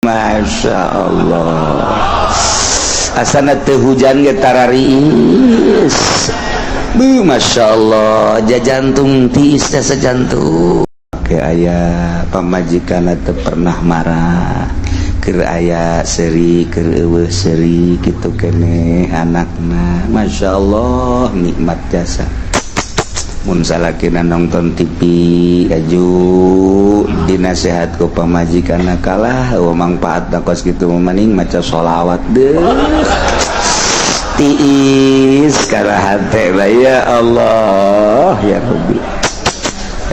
Masya Allah, asana teu hujan ge tarariis. Bu, Masya Allah, jajantung tiis teh sejantung. Oke, aya pamajikan teu pernah marah, keur aya seuri, keur euweuh seuri, kitu keneh anakna. Masya Allah, nikmat jasa. Mun salakina nonton TV aju dinasehat ku pamajikanna, "Kalah, euweuh mangpaatna kos kitu, mending maca sholawat deh." Tiis kana hate, ya Allah ya Rabbi.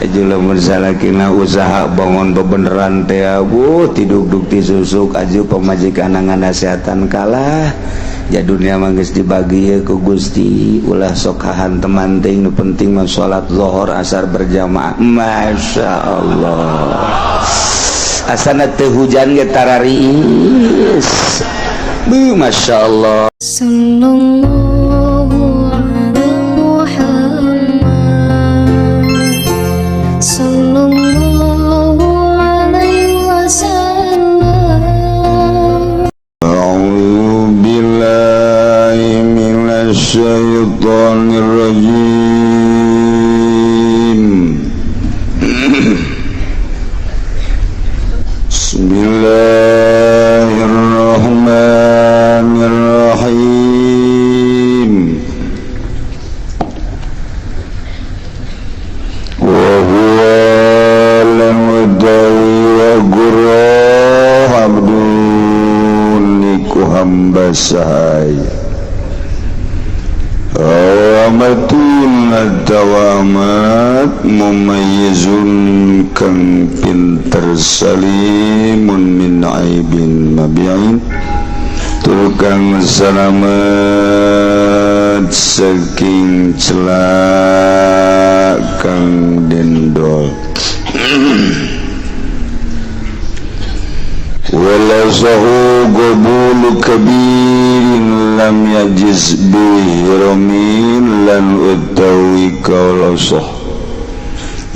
Aju lamun salakina usaha bangun bebeneran teh, abuh tiduk-duk tisusuk, aju pamajikan nganasehatan, "Kalah ja, dunia mah geus dibagi ku Gusti, ulah sok hahanteman teuing, nu penting mah salat zuhur asar berjamaah." Masya Allah, asana teu hujan ge tarariis. Bu, Masya Allah. Sallallahu ala Muhammad Sallallahu alaihi wasallam. أعوذ بالله من الشيطان الرجيم. بسم الله الرحمن الرحيم. وهو utawi gurah abdun iku hamba sahaya, amatun atawamat, mumayyizun kang pinter, salimun min aibin mabi'in tukang salamet saking celak kang dendol. Wala sahu qabulu kabirin lam yajiz bihiramin lan utawi kaula soh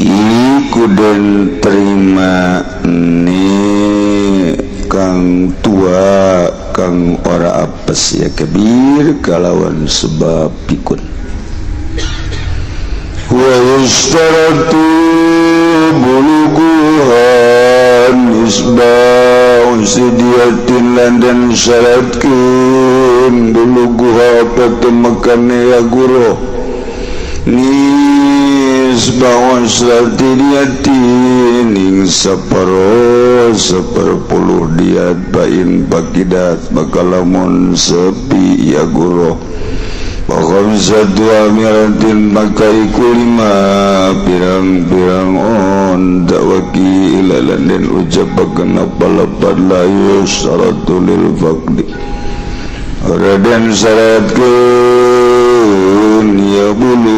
iku den terima ni kang tua kang ora apes ya kabir kalawan sebab pikun. Wa yustaratu buluguha nisbah sidiatin lan den syaratkeun buluguha patemekane ya guru nisbah diatin ing separo seperpuluh diat. Bain bakidat bakal lamun sepi ya guru satu amiratin maka iku lima pirang-pirang on dawaki ilalan den ucapaken apa lepat. La yusaratu lil faqdi ora den syaratkeun ya bulug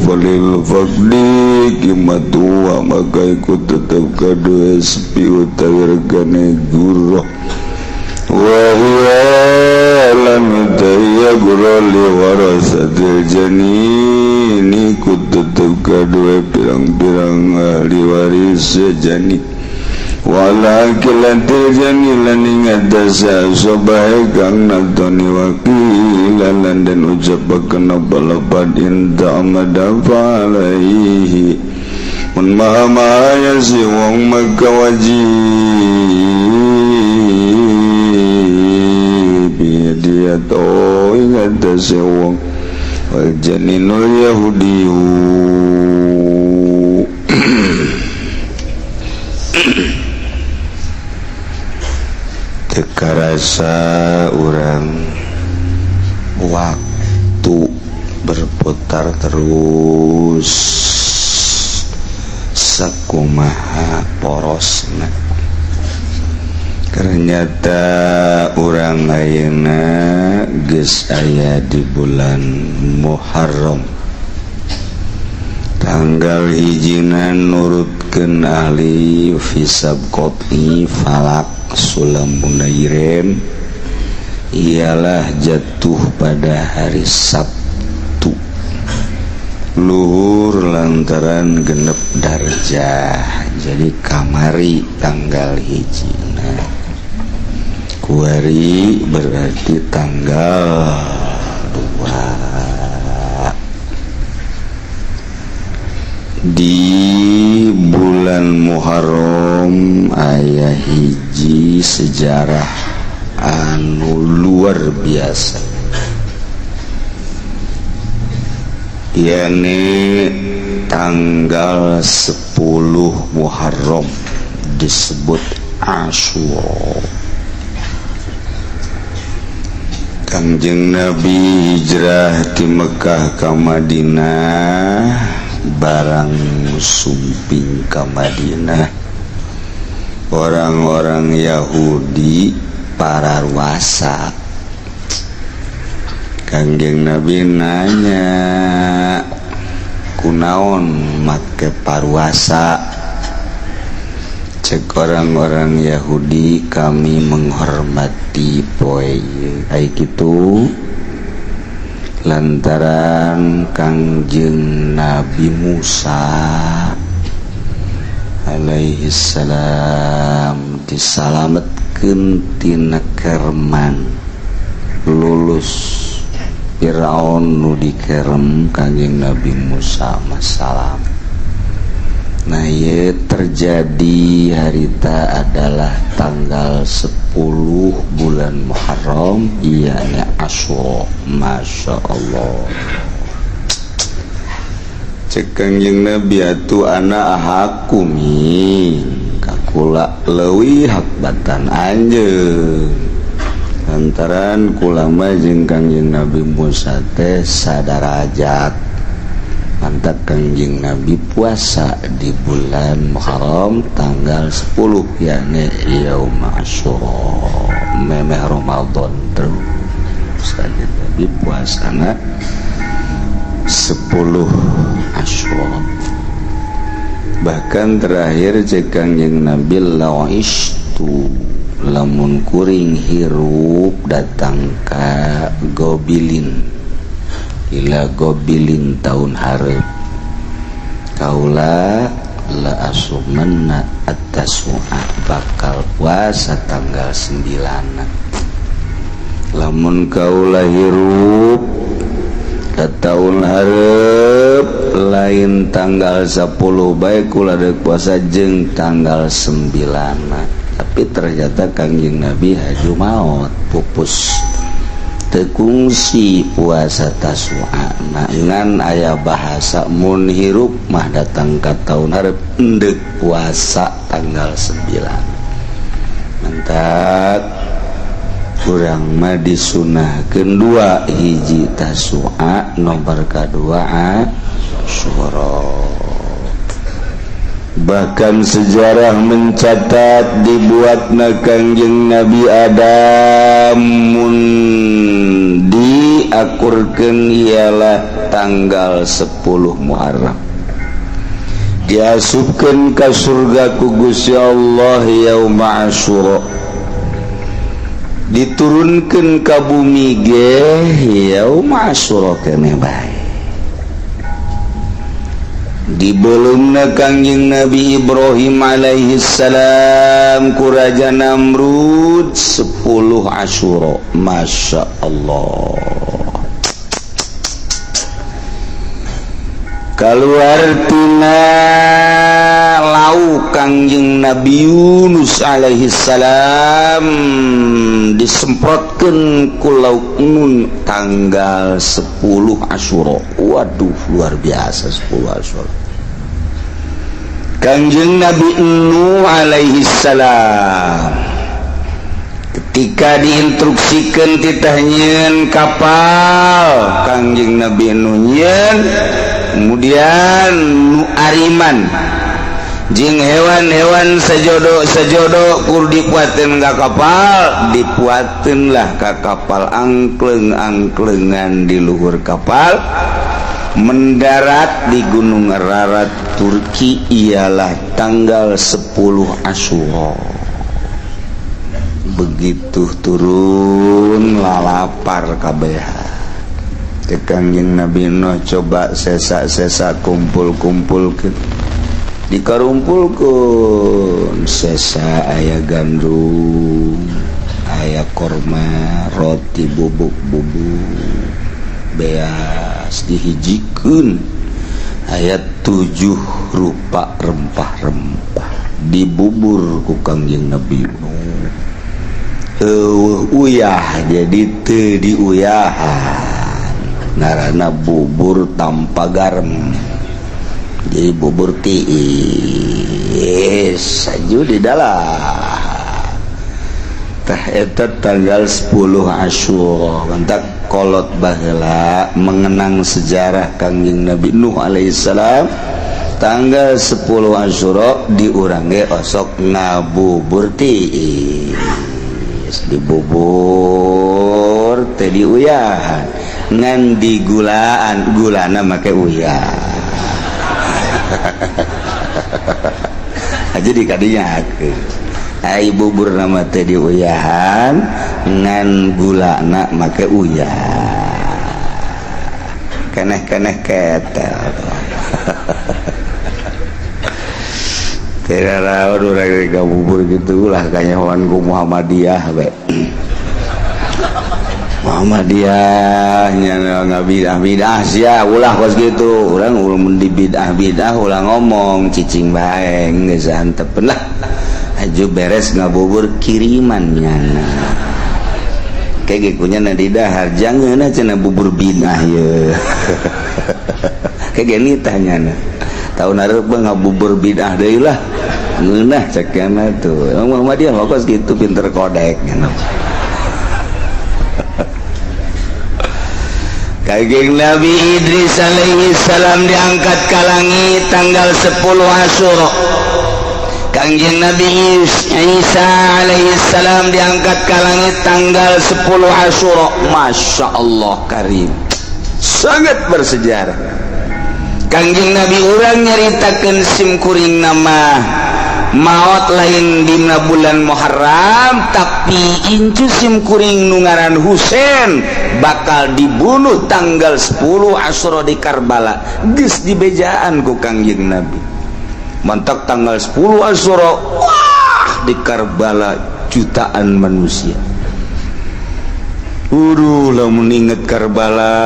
falil faqdi kimatu maka iku tetep kadue sepi utawi regane guru. Wa lam tayyagura li warasatil janini ku tetep kadue pirang-pirang ahli waris jani. Wala kilatil jani lan ing atase sobahe kang natoni. Wakila lan den ucapaken apa lepat inta amada alaihi mun maha maha si wong maka wajib dia to ing atase wong wal janinul yahudiyu. Teu karasa urang, waktu berputar terus sakumaha porosna. Ternyata urang ayeuna geus aya di bulan Muharram tanggal hijina nurutkeun ahli hisab qot'i falak sulam munairen ialah jatuh pada hari Sabtu. Luhur lantaran genep darjah, jadi kamari tanggal 1. Nah, kuari berarti tanggal 2. Di bulan Muharram aya hiji sejarah anu luar biasa, yakni tanggal 10 Muharram disebut Asyura. Kangjeng Nabi hijrah di Mekah ke Madinah, barang sumping ke Madinah orang-orang Yahudi para ruasa. Kangjeng Nabi nanya, kunaon make paruasa? Cek orang-orang Yahudi, kami menghormati poe ai kitu lantaran Kangjeng Nabi Musa alaihi salam disalametkeun tina kerman, lulus Firaun nu dikerem Kangjeng Nabi Musa masalam. Nah, ieu terjadi harita adalah tanggal 10 bulan Muharram, ianya Asyura. Masya Allah. Cek Kangjeng Nabi atuh ana ahakumi kakula leuwih hak batan anjeun, lantaran kula mah jeung Kangjeng Nabi Musa teh sadarajat. Mantap Kangjeng Nabi puasa di bulan Muharram tanggal 10, yakni Yaum Asyura, memeh Ramadan terus Kangjeng Nabi puasana 10 Asyura. Bahkan terakhir cek Kangjeng Nabi laistu, lamun kuring hirup datang ka Gobilin, ila Gobilin tahun hareup, kaula la asumanna at-tasu'a, bakal puasa tanggal 9. Lamun kaula hirup ka tahun hareup lain tanggal 10 bae kula deuk puasa jeung tanggal 9. Tapi ternyata Kangjeng Nabi haju maot pupus, tekungsi puasa Tasu'a. Ngan aya bahasa mun hirup mah datang ka tahun hareup endek puasa tanggal 9. Mantap kurang mah disunahkeun 2 hiji Tasu'a, nomor kadua Asyura. Bahkan sejarah mencatat dibuatna Kangjeng Nabi Adam mun diakurkeun ialah tanggal 10 Muharram, diasupkeun ka surga ku Gusti Allah yaum Asyura, diturunkeun ka bumi ge yaum Asyura keneh bae. Dibelumna Kangjeng Nabi Ibrahim alaihi salam ku Raja Namrud 10 Asyura. Masya Allah. Keluar tina lauk Kangjeng Nabi Yunus alaihi salam disemprotkeun ku lauk nun tanggal 10 Asyura. Waduh, luar biasa 10 Asyura. Kangjeng Nabi Nuh alaihi salam ketika diinstruksikan titah nyieun kapal, Kangjeng Nabi Nuh nyieun, kemudian nu ariman jeung hewan-hewan sejodo-sejodo kur dipuateun ka kapal, dipuateun lah ka kapal, angkleng-angklengan di luhur kapal, mendarat di Gunung Ararat Turki ialah tanggal 10 Asyura. Begitu turun lalapar kabehan. Cek Kangjeng Nabi Nuh coba sesa-sesa kumpul-kumpulkeun dikarumpulkeun sesa aya gandum aya korma roti bubuk-bubuk beas dihijikeun aya 7 rupa rempah-rempah dibubur ku Kangjeng Nabi Nuh. Eueuh uyah jadi teu diuyahan ngaranna bubur tanpa garam jadi bubur tiis aju di dalam tah eta tanggal 10 Asyura mantak kolot baheula mengenang sejarah Kangjeng Nabi Nuh alaihissalam tanggal 10 Asyura di urang ge osok ngabubur tiis dibubur teh diuyahan ngan digulaan gulana make uyah aja di kadinya ai bubur nama teh diuyahan ngan gulana make uyah keneh-keneh ketel tidak rawan urang bubur gitu lah kanyahoan ku Muhammadiyah we Muhammadiyah nya ngabidah-bidah sia ulah kos kitu urang mun di bidah-bidah ulah ngomong cicing bae geus antepeun lah aju beres ngabubur kiriman nyana kayak gekunya na di dahar jangan cenah bubur bidah ye kayak gini tanyana tahun hareup ngabubur bidah deui lah ngeunah cek kana tuh emang Muhammadiyah mah kos kitu pinter kodek nyana. Kangjeng Nabi Idris alaihi salam diangkat ke langit tanggal 10 Asyura. Kangjeng Nabi Isa alaihi salam diangkat ke langit tanggal 10 Asyura. Masya Allah karim, sangat bersejarah. Kangjeng Nabi urang nyaritakeun sim kuring nama maot lain dina bulan Muharram, tapi incu sim kuring nu ngaran Husain bakal dibunuh tanggal 10 Asyura di Karbala. Geus dibejaan ku Kangjeng Nabi. Mantak tanggal 10 Asyura, wah di Karbala jutaan manusia. Uduh lamun inget Karbala,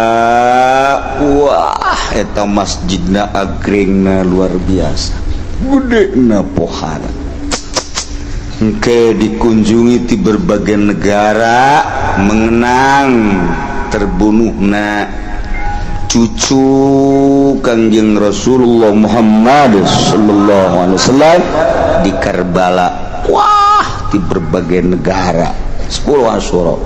wah eta masjidna agringna luar biasa. Gede na pohara engke dikunjungi di berbagai negara mengenang terbunuhna cucu Kangjeng Rasulullah Muhammad sallallahu alaihi wasallam di Karbala. Wah di berbagai negara 10 Asyura.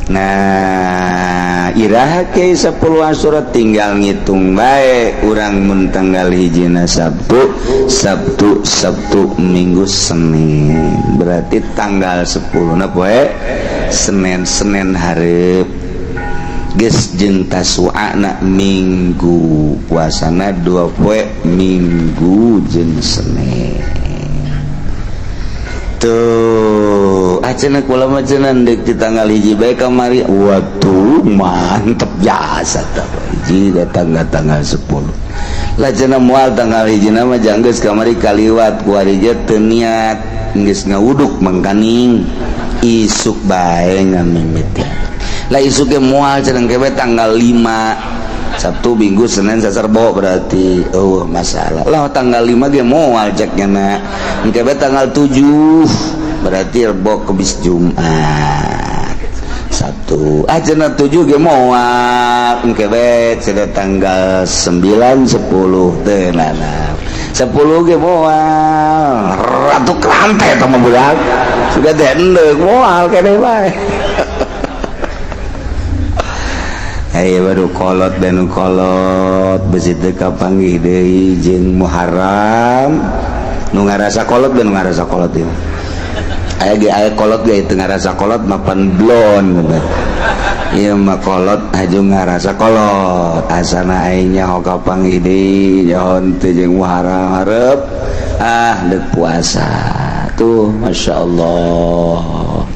Nah iraha ke 10 Asyura tinggal ngitung bae urang mun tanggal hijina Sabtu, Sabtu, Sabtu, Minggu, Senin, berarti tanggal 10 na poe Senin, Senin hareup geus jeung Tasu'ana Minggu, puasana 2 poe Minggu jeung Senin. Tuh cenah kula mah cenah deuk di tanggal hiji bae kamari. Waduh mantep jasa tah hiji datang tanggal 10 lah cenah moal tanggal hiji mah janggeus kamari kaliwat kuari ge teu niat geus ngawuduk mangkaning isuk bae ngamimiti lah isuk ge moal cenah ke tanggal 5 Sabtu Minggu Senin Selasa Rebo berarti oh masalah lah tanggal 5 ge moal cek nya engke bae tanggal 7 berarti Rebo Kemis Jumat Sabtu ah cenah 7 ge moal engke bae cenah tanggal 9 10 teu nana 10 ge moal ratu kerante eta mah budak sudah dendeng moal keneh bae. Hey, baru kolot dan kolot besi teu kapanggih deui jeung Muharram nu ngarasa kolot dan nu ngarasa kolot ieu aya ge aya kolot ge teu ngarasa kolot mapan blon ieu mah kolot haju ngarasa kolot asana aing nyaho kapanggih deui nyaho teu jeung Muharram hareup ah deuk puasa tuh masyaallah.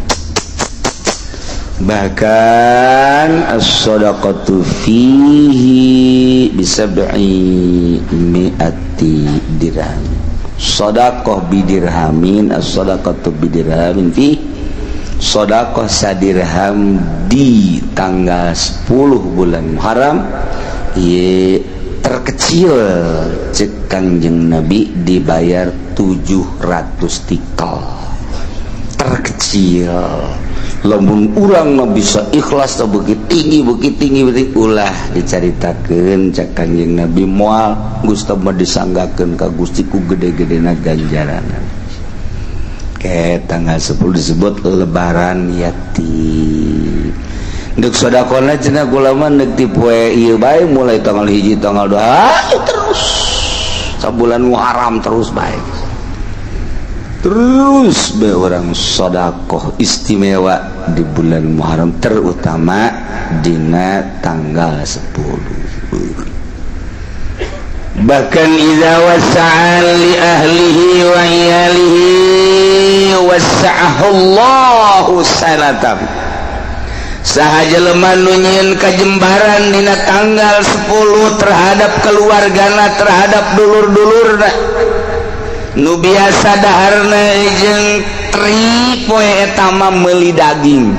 Bahkan as-shadaqatu fihi bisab'i mi'ati dirham, shadaqah bidirhamin, as-shadaqatu bidirhamin fi shadaqah sadirham di tanggal 10 bulan Muharram ye terkecil cek Kangjeng Nabi dibayar 700 tikal terkecil. Lamun urang mah bisa ikhlas begitu tinggi begitu tinggi begitu ulah dicaritakeun cek Kangjeng Nabi moal Gusti mah disanggakeun ka Gusti ku gede-gedena ganjaran. Ke tanggal 10 disebut lebaran yatim. Ndek sedekahna cenah kula mah ndek ti poe ieu bae mulai tanggal 1 tanggal 2 terus sabulan Muharram terus bae. Terus be orang sodakoh istimewa di bulan Muharram terutama dina tanggal 10. Bahkan idza wasa'a li ahlihi wa iyalihi wasa'ahu Allahu sanatan. Saha jelema nu nyieun kajembaran dina tanggal 10 terhadap keluargana, terhadap dulur-dulurna nu biasa daharna jeung tri poe eta mah meuli daging,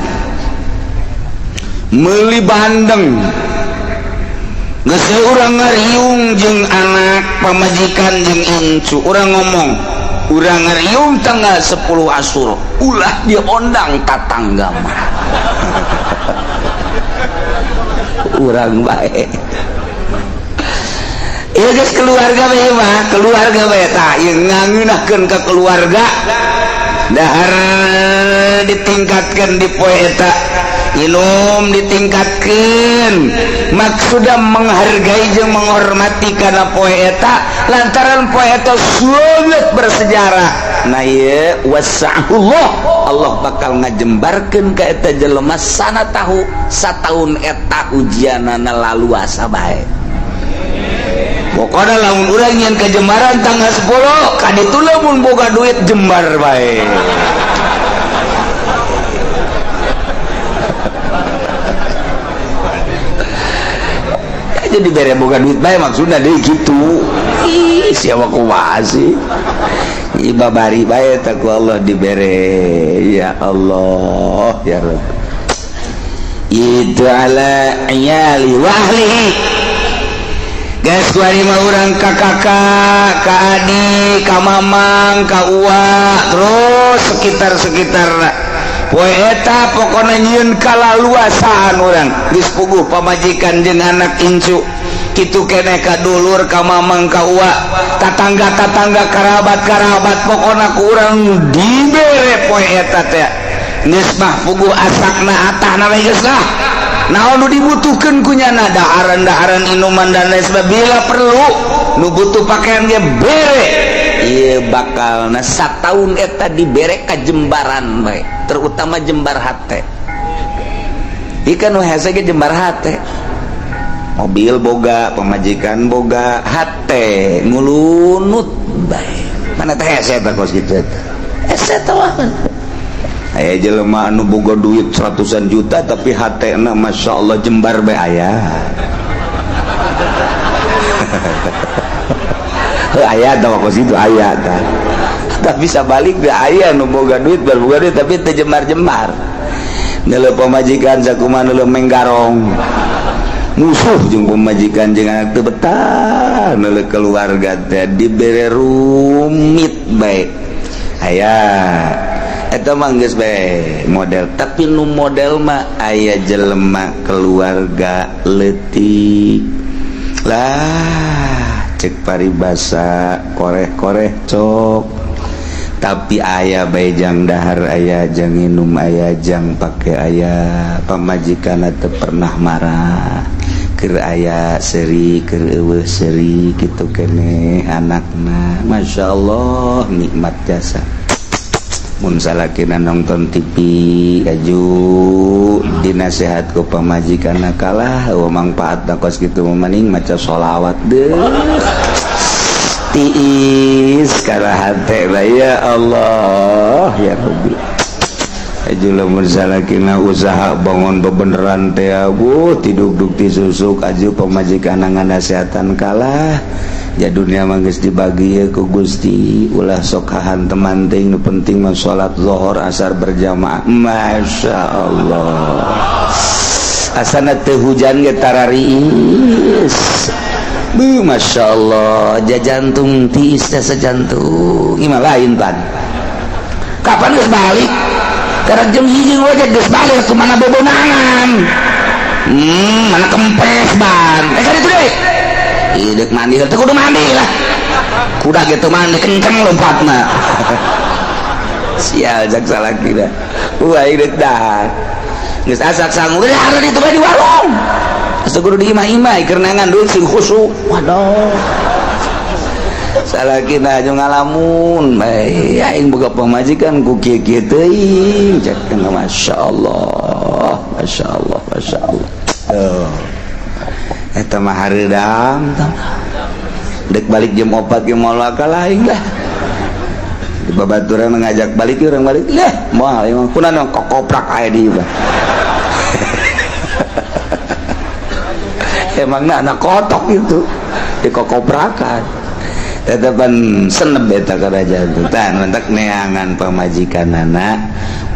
meuli bandeng, geus urang ngariung jeung anak pamajikan jeung incu, urang ngomong urang ngariung tanggal 10 Asyura ulah diondang tatangga mah. Urang bae ieu geus keluarga bae mah, keluarga bae tah ieu ngangeunahkeun ka keluarga, dahar ditingkatkeun di poe eta, inum ditingkatkeun, maksudna menghargai jeung menghormati kana poe eta lantaran poe eta sangat bersejarah. Nah ieu wasa'ullah, Allah bakal ngajembarkeun ka eta jelema sana tahu sataun eta ujianana laluasa bae. Pokoknya lamun urang nyieun kajembaran tanggal 10 kaditu lamun boga duit jembar bae. Ya jadi bere boga duit bae maksudna deui kitu. Ih siapa kumaha sih? Ih babari bae teh ku Allah dibere. Ya Allah ya Rabb. Itu ala iyali wa ahlihi. Guys, kuari mah urang ka kakak, ka adik, ka mamang, ka uwa, terus sekitar-sekitar poe eta pokona nyieun kalaluasaan urang geus puguh pamajikan jeung anak incu kitu keneh ka dulur, ka mamang, ka uwa, tatangga-tatangga, karabat-karabat, pokona ku urang dibere poe eta teh geus mah puguh asakna atahna we geus lah. Naon nu dibutuhkeun ku nyana daharan-daharan inuman dan lain sebagainya, bila perlu nu butuh pakaian ge bere. Ieu bakalna sataun eta dibere kajembaran bae, terutama jembar hate. Ieu kan nu hese ge jembar hate. Mobil boga, pamajikan boga, hate ngulunut bae. Mana teh hese eta kos kitu eta? Hese teh mah. Aya jelema anu boga duit ratusan juta tapi hatena Masya Allah jembar bae aya. Heuh aya tah kos kitu aya tah. Tapi sabalik ge aya nu boga duit boga duit tapi teu jembar-jembar. Neuleuh pamajikan sakumaha neuleuh menggarong. Musuh jeung pamajikan jeung anak teu betah neuleuh keluarga teh dibere rumit bae. Aya eta mah geus bae model, tapi nu model mah aya jelema keluarga leutik lah cek paribasa koreh-koreh cok, tapi aya bae jang dahar, aya jang minum, aya jang pake, aya pamajikan teu pernah marah, keur aya seuri keur eueuh seuri kitu keneh anakna Masya Allah nikmat jasa. Mun salakina nonton TV aju dinasehat ku pamajikanna kalah eueuh mangpaatna kos kitu mah mending maca sholawat deuh tiis kana hate ya Allah ya Rabbi. Aju salakina usaha bangun bebeneran teh bu tiduk ti susuk aju pamajikan ngasehatan kalah ya dunia mah geus dibagi ye ku Gusti, ulah sok hahanteman teuing, nu penting mah salat zuhur asar berjamaah. Masya Allah, asana teu hujan ge tarariis. Bu, Masya Allah, jajantung tiis teh sejantung imah lain pan kapan geus balik. Karena jam 1 ngojek geus balik ke mana bobonangan, mana kempes ban eh kan itu deh. Ih, dek mandi teh kudu mandi lah, kuda gitu mandi kenceng lompatna. Sial jak salah kira. Wah, dek dah geus asak sangu geus ada itu di warung. Asa kudu di imah-imah keur neangan duit sing khusyuk. Waduh, salakina aju ngalamun bae, aing boga pamajikan ku kieu-kieu teuing cek. Masya Allah, Masya Allah, Masya Allah. Tuh eta mah hareudang dek balik jam 4 ge moal akal aing lah. Di babaturan ngajak balik, urang balik lah moal aing mah kunaon kokoprak aya di ieu. Emangna anak kotok itu dikokoprakan tetepan seneb eta kana jantung tan mentak neangan pamajikan anak.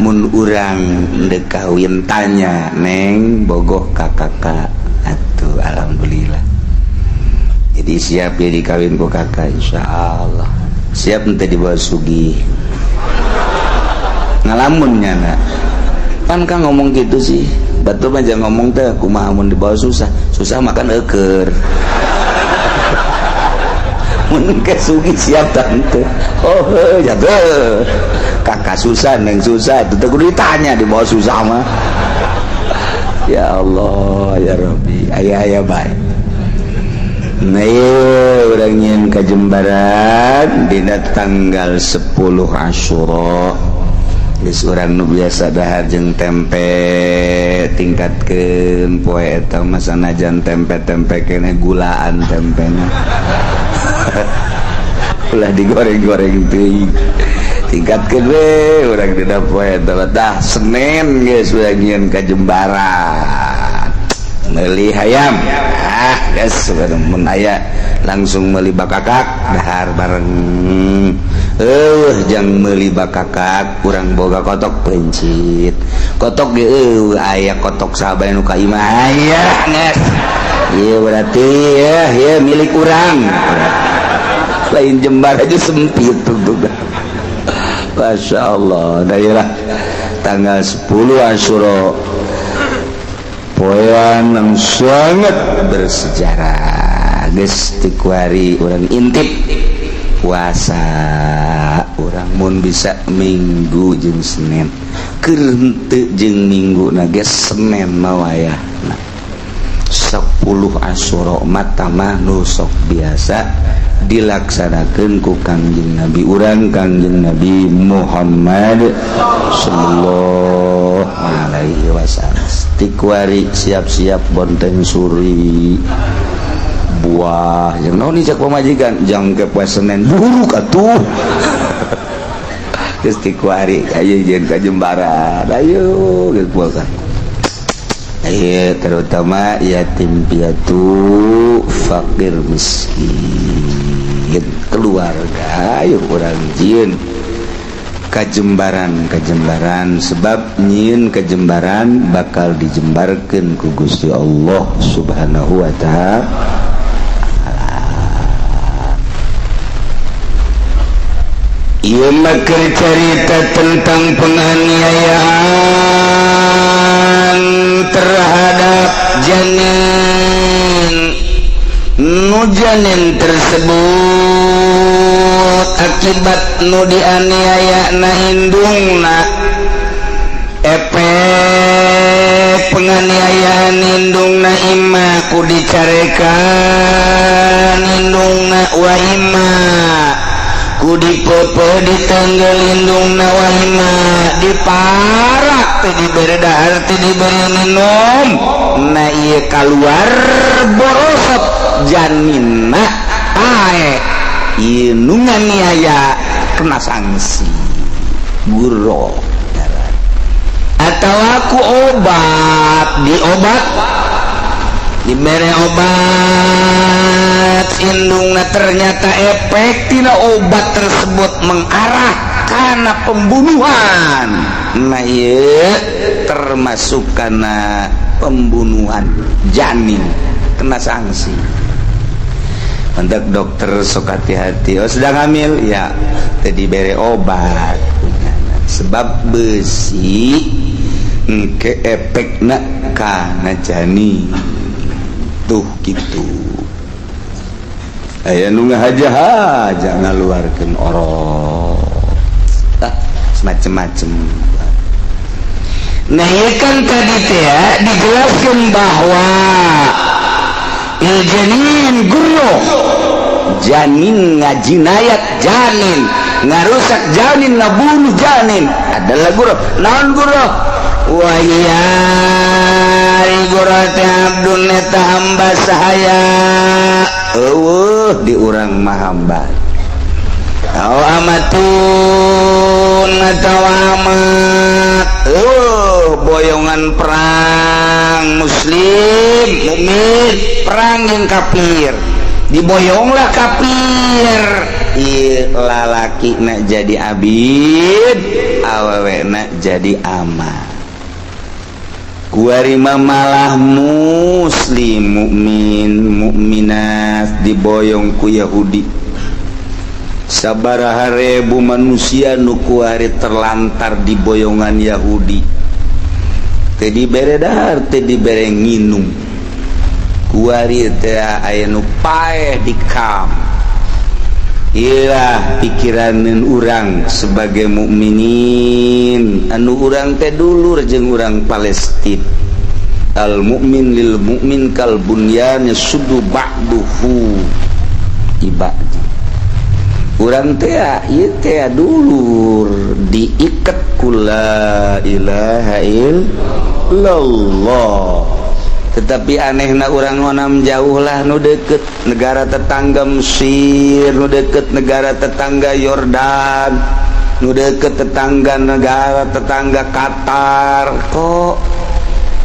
Mun urang dek kawin tanya, "Neng, bogoh ka kakak?" Atuh alhamdulillah jadi siap ya dikawin ku kakak, insyaallah siap ente dibawa sugih. Ngalamun nyana pan kan ngomong gitu sih, batu mah jangan ngomong teh kumaha mun dibawa susah, susah makan eker. Mun ke sugih siap tante? Oh ya tuh kakak susah, neng susah itu teh kudu ditanya dibawa susah mah. Ya Allah ya Rabbi, ayah ayah baik. Nah, iya, urang nyieun kajembaran dina tanggal 10 Asyura. Geus urang nu biasa dahar jeung tempe tingkatkeun poe eta mah, sanajan tempe-tempe kene gulaan tempena. Ulah digoreng-goreng teuing. Tingkatkeun we urang dina poe eta. Dah Senin geus urang nyieun kajembaran. Meuli hayam. Ah, geus mun aya langsung meuli bakakak dahar bareng. Jang meuli bakakak kurang boga kotok pencit. Kotok ge eueuh aya kotok sahabat nu ka imah aya geus. Ieu berarti ya, ya milik urang. Lain jembar aja sempit tuh. Masya Allah, daerah tanggal 10 Asyura poean yang sangat bersejarah. Geus ti kuari urang intip puasa urang mun bisa Minggu jeung Senin, keur henteu jeung Minggu na geus Senin mah wayahna 10 Asyura mah nu sok biasa dilaksanakeun ku Kangjeng Nabi urang, Kangjeng Nabi Muhammad sallallahu alaihi wasallam. Ti kuari siap-siap bonteng suri buah yang naon cek pamajikan jang ke poe Senin buruk atuh. Geus ti kuari ayo jeung ka Jembaran, ayo geus puasa. Ayo terutama yatim piatu, fakir miskin, keluarga, ayo urang jieun kajembaran kajembaran, sebab nyieun kajembaran bakal dijembarkeun ku Gusti Allah Subhanahu wa Ta'ala. Ieu mah keur carita tentang penganiayaan terhadap janin. Nu janin tersebut akibat nu dianiaya na indungna, efek penganiayaan indungna imma ku dicarekan indungna, wa imma ku dipepe ditenggel indungna, wa imma diparak teu dibere dahar, teu dibere minum. Nah, ieu kaluar borosot janinna pae. Ieu nu nganiaya kena sanksi guro. Atawa ku obat, diobat, dibere obat indungna, ternyata efek tina obat tersebut mengarah karena pembunuhan. Nah, iya, termasuk karena pembunuhan janin, kena sanksi. Untuk dokter sok hati-hati. Oh, sedang hamil ya, tadi bere obat sebab besi ke efekna kana janin tuh gitu. Aya nu ngahaja-haja ngaluarkeun orok, ah, semacam-macam. Nah, ya kan tadi teh ya, dijelaskan bahwa il janin gurro, janin ngajinayat, janin ngarusak, janin ngabunuh janin adalah gurro. Naon gurro? Wahia gurro teh abdun, eta hamba sahaya. Eueuh di urang mah hamba. Aw amatun atawa amat. Oh, boyongan perang muslim mukmin perang yang kafir, diboyonglah kafir. Ieu lalaki nak jadi abid, awewe nak jadi amat. Kuari malah muslim mukmin mukminat diboyong ku Yahudi. Sabaraha ribu manusia nu kuari terlantar di boyongan Yahudi, teu dibere dahar, teu dibere nginum. Kuari teh aya nu paeh di kam. Iyalah pikiran urang sebagai mukminin, anu urang teh dulur jeung urang Palestina. Al mukmin lil mukmin kal bunyan yasuddu ba'duhu ibadi. Urang teh ieu teh dulur, diikat ku la ilaha illallah. Tetapi anehna urang onam jauh lah, nu deket negara tetangga Mesir, nu deket negara tetangga Yordan, nu deket tetangga negara tetangga Qatar, kok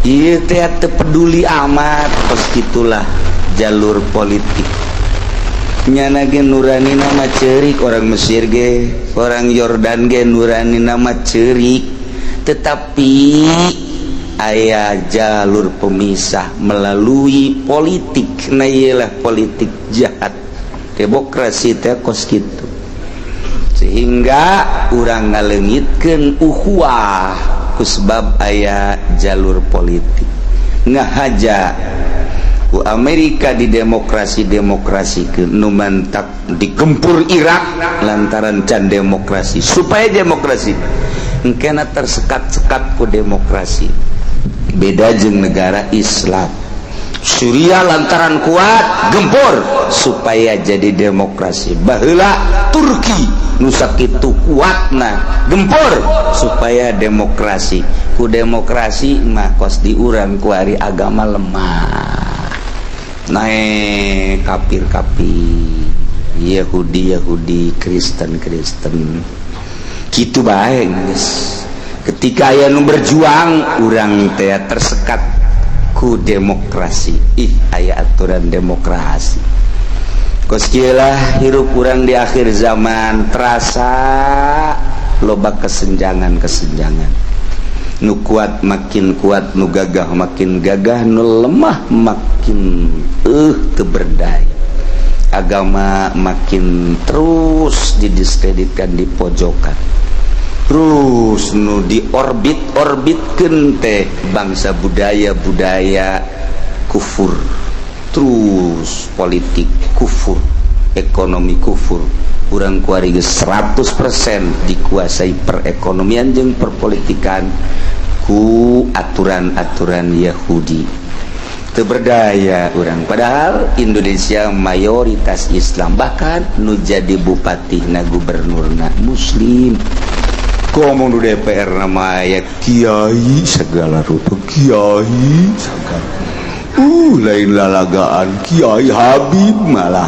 ieu teh teu peduli amat. Kos gitulah jalur politik nyana ge. Nurani nama cerik orang Mesir ge, orang Yordan ge nurani nama cerik, tetapi aya jalur pemisah melalui politik. Nah, iyalah politik jahat demokrasi teh kos gitu, sehingga urang ngaleungitkeun ukhuwah kusebab aya jalur politik. Ngahaja ku Amerika di demokrasi demokrasi ke nu mantak digempur Irak lantaran can demokrasi, supaya demokrasi. Engkena tersekat-sekat ku demokrasi. Beda jeung negara Islam Suriah, lantaran kuat gempur supaya jadi demokrasi. Baheula Turki nu sakitu kuatna gempur supaya demokrasi. Ku demokrasi mah kos di urang kuari agama lemah, naik kafir-kafir, Yahudi Yahudi, Kristen Kristen gitu bae geus. Ketika aya nu berjuang, urang teh tersekat ku demokrasi. Ih, aya aturan demokrasi. Kos kieu lah hirup urang di akhir zaman, terasa loba kesenjangan-kesenjangan. Nu kuat makin kuat, nu gagah makin gagah, nu lemah makin teu berdaya. Agama makin terus didiskreditkan, di pojokan terus. Nu di orbit-orbitkeun teh bangsa budaya-budaya kufur terus, politik kufur, ekonomi kufur. Urang kuari geus 100% dikuasai perekonomian jeung perpolitikan ku aturan-aturan Yahudi. Teu berdaya urang, padahal Indonesia mayoritas Islam, bahkan nu jadi bupati na gubernurna muslim. Ngomong di DPR nama ya kiai segala rupa, kiai segala, lain lalagaan kiai Habib malah.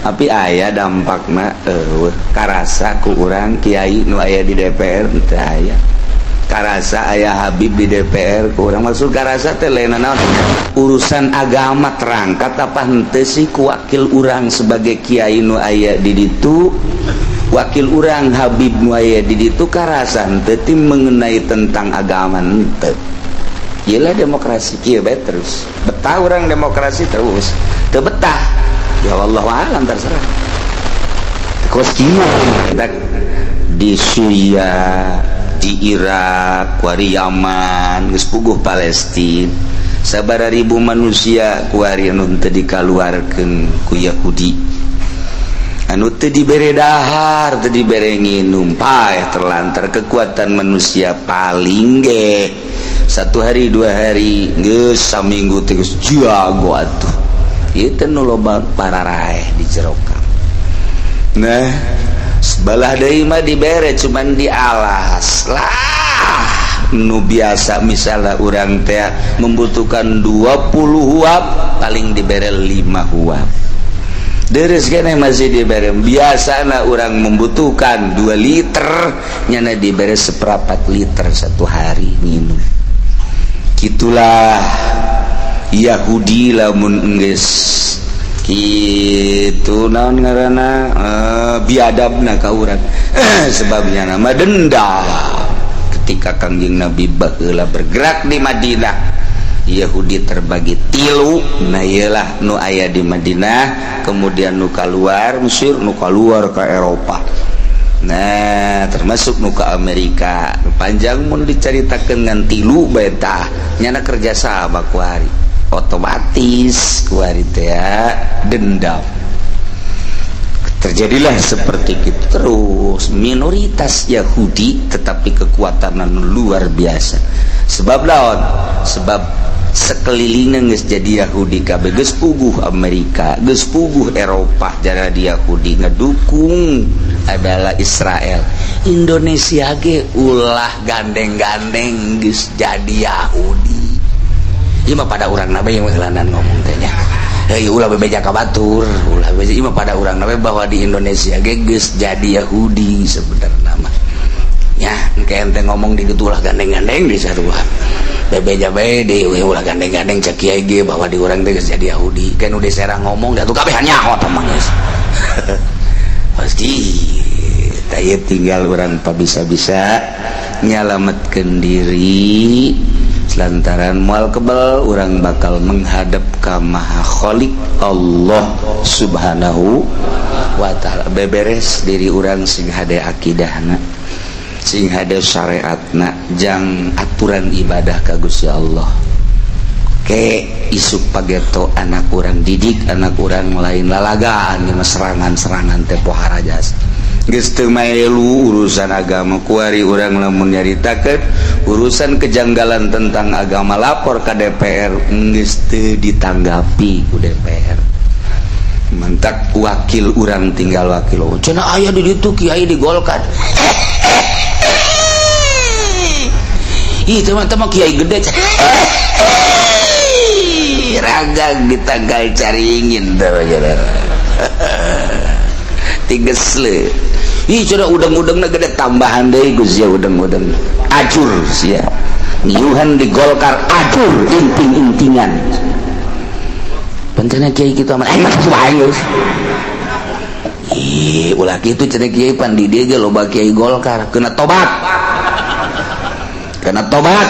Tapi aya dampakna, karasa ku urang kiai nu aya di DPR teu aya. Karasa aya Habib di DPR ku urang, maksud karasa teh lain naon, urusan agama terangkat apa henteu sih ku wakil urang sebagai kiai nu aya di ditu, wakil urang Habib nu aya di ditu, karasa henteu ti mengenai tentang agama henteu. Iyalah demokrasi kieu bae terus. Betah urang demokrasi terus. Teu betah ya wallahu alam, terserah. Kos kieu di Suriah, di Irak, kuari Yaman, geus puguh Palestina. Sabaraha ribu manusia kuari anu teu dikaluarkeun ku Yahudi. Anu teu dibere dahar, teu dibere nginum, paeh terlantar kekuatan manusia paling ge. Satu hari, 2 hari, geus saminggu teh geus jago atuh. Ieu teh nu loba pararaeh di jero. Nah, sebelah deui mah dibere cuman dialas lah. Nu biasa misalnya urang teh membutuhkan 20 huab, paling dibere 5 huab. Deres kene masih dibere. Biasana urang membutuhkan 2 liter, nyana dibere seperempat liter satu hari minum. Gitulah Yahudi lamun enggeus kitu, naon ngaranna, biadabna ka urang, sebabnya nama dendam. Ketika Kangjeng Nabi baheula bergerak di Madinah, Yahudi terbagi tilu. Nah, iyalah nu aya di Madinah, kemudian nu keluar Mesir, nu keluar ke Eropa, nah termasuk nu ke Amerika. Panjang mun diceritakan ngan tilu beta nyana kerjasama kuari, otomatis kuari teh dendam terjadilah seperti itu terus. Minoritas Yahudi tetapi kekuatan luar biasa. Sebab lawan, sebab sekelilingnya geus jadi Yahudi kabeh, geus puguh Amerika, geus puguh Eropa jadi Yahudi, ngedukung adalah Israel. Indonesia ge ulah gandeng-gandeng geus jadi Yahudi. Ieu mah pada urang nabe yang heulanan ngomong teh nya. Hei, ulah bebeja ka batur, ulah bebeja. Ieu mah pada urang nabe bahwa di Indonesia ge geus jadi Yahudi sebenarnya mah. Ya, engke ente ngomong di ditu ulah gandeng-gandeng di sarua. Bebeja bae di ulah gandeng-gandeng, cek kiai ge bahwa di urang teh geus jadi Yahudi. Kan udah serang ngomong da tuh kabeh nyaho tah mah geus. Pasti tah tinggal urang bisa-bisa nyalametkeun diri lantaran mual kebal urang bakal menghadap ka Maha Khalik Allah Subhanahu wa Ta'ala. Beberes diri urang sing hade akidahna, sing hade syariatna, jang aturan ibadah ka Gusti Allah. Ke isuk pageto anak urang, didik anak urang lain lalagaan di serangan-serangan teh pohara jas geus teu maelu urusan agama. Kuari urang lamun nyaritakeun urusan kejanggalan tentang agama, lapor ke DPR, geus teu ditanggapi ku DPR. Mantak wakil urang tinggal wakil, oh, cenah aya di ditu kiai di Golkar. Ih, teman-teman, kiai gede ragang ditanggal caringin tuh tiges le. Ih, cenah udang-udangna gede, tambahan deui Gus ya, udang-udang acur sia ngiuhan di Golkar, acur inting-intingan pencana kiai kitu amat aing mah kitu. Ih, ulah kitu cenah kiai, pan di dieu ge loba kiai Golkar, kena tobat, kena tobat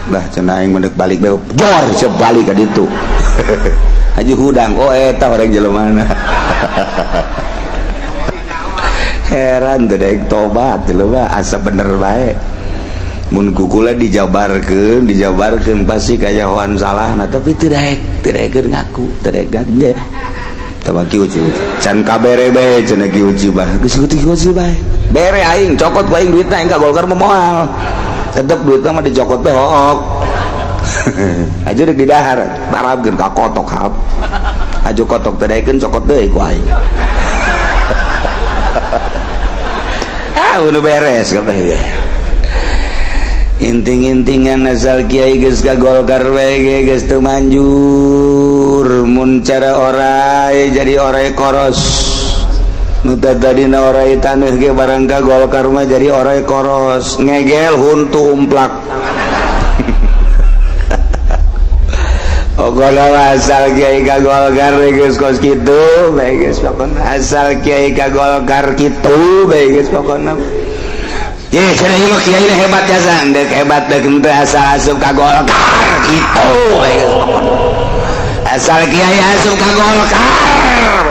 lah cenah. Aing mendek balik bae jor siap balik ka ditu. Haji hudang, oh eta orang jelema. Heran teh daek tobat jelema asa bener bae. Mun kukula dijabarkeun, dijabarkeun pasti kayahoan salahna, tapi teu daek, teu daekeun ngaku, teu daek ngaku. Tah ki uci can kabere bae cenah ki uci bah geus kitu uci bae. Bere aing cokot ku aing duitna, aing ka Golkar mah moal. Tetep duitna mah dicokot teh hook. Aja rek didahar, tarabkeun ka kotok hap. Aju kotok teh daekeun cokot deui ku aing. Ah, udah beres kabeh. Inting-intingan asal kiai geus ka Golkar bae ge geus teu manjur. Mun cara orai jadi orai koros. Nu tadina orai taneuh ge barang ka Golkar mah jadi orai koros, ngegel huntu umplak. Pokona asal kiai ka Golkar geus kos kitu bae geus pokona, asal kiai ka Golkar kitu bae geus pokona. Ye cenah ieu mah kiai hebat jasa, deuk hebat deuk henteu asal asup ka Golkar kitu bae geus pokona. Asal kiai asup ka Golkar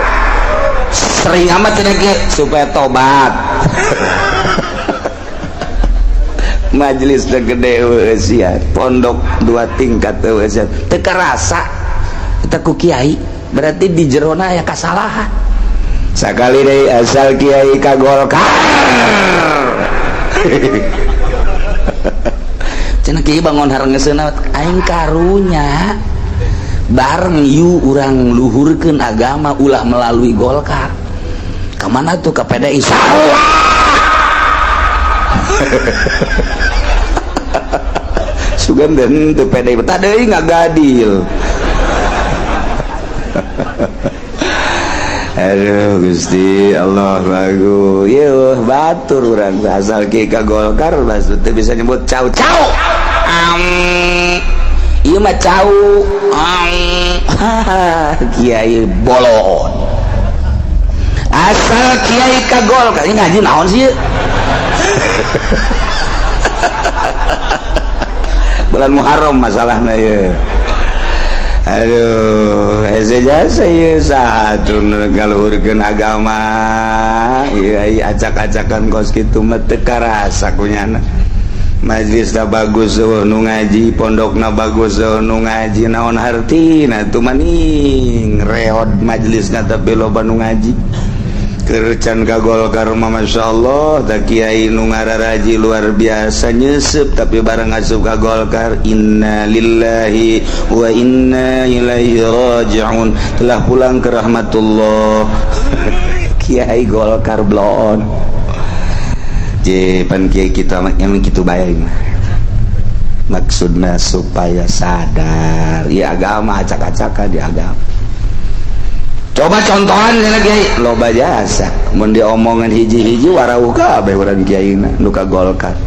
sering amat cenah kiai supaya tobat. Majelis teh gede eueuh, pondok dua tingkat eueuh, teu karasa eta ku kiai, berarti di jerona aya kasalahan. Sakali deui asal kiai ka Golkar. Cenah kiai bangun harengeseuna aing karunya bareng yu urang luhurkeun agama ulah melalui Golkar. Ka mana tuh ka PDI salah. Sugan den teu PDI tah deui ngagadil. Aduh Gusti Allah lagu ieu batur urang asal kieu ka Golkar maksud teu bisa nyebut cau cau. Ieu mah cau. Kiai bolon. Asal kiai ka Golkar ini ngaji naon sih? Bulan Muharram masalahna ye. Aduh, hese jasa ieu saha atuh nu ngaluhurkeun agama. Ieu acak-acakan kos kitu mah teu karasa kunyana. Majelisna bagus eueuh nu ngaji, pondokna bagus eueuh nu ngaji, naon hartina atuh maning reod majelisna tapi loba nu ngaji. Kercan ka Golkar mah masyaallah da kiai nu ngararaji luar biasa nyeuseub tapi bareng asup ka Golkar inna lillahi wa inna ilaihi rajiun, telah pulang ke rahmatullah. Kiai Golkar blon je pan kiai kita emang kitu bae mah. Maksudna supaya sadar ya agama acak-acakan di agama. Coba contohan cenah kiai loba jasa mun diomongan hiji-hiji warauh kabeh urang kiaina nu ka Golkar.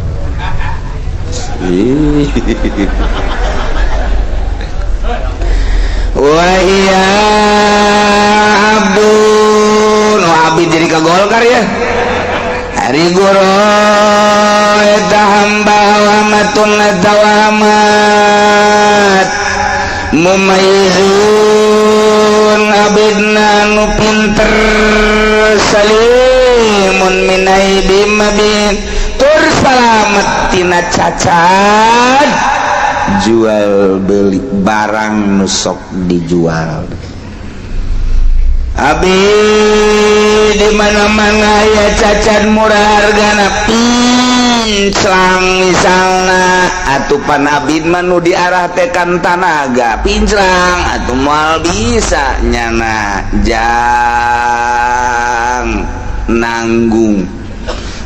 Wa iya abdun wa abid jadi ka Golkar ya. Ari guru eta hamba wamatun tawamat mumayyizun abidna nu pinter salimun minaibi mabin tur salamet tina cacat jual beli barang nu sok dijual. Abi di mana-mana ya cacat murah hargana pinclang misalna atupan abid mah nu diarah tekan tanaga pinclang atuh moal bisa nyana jang nanggung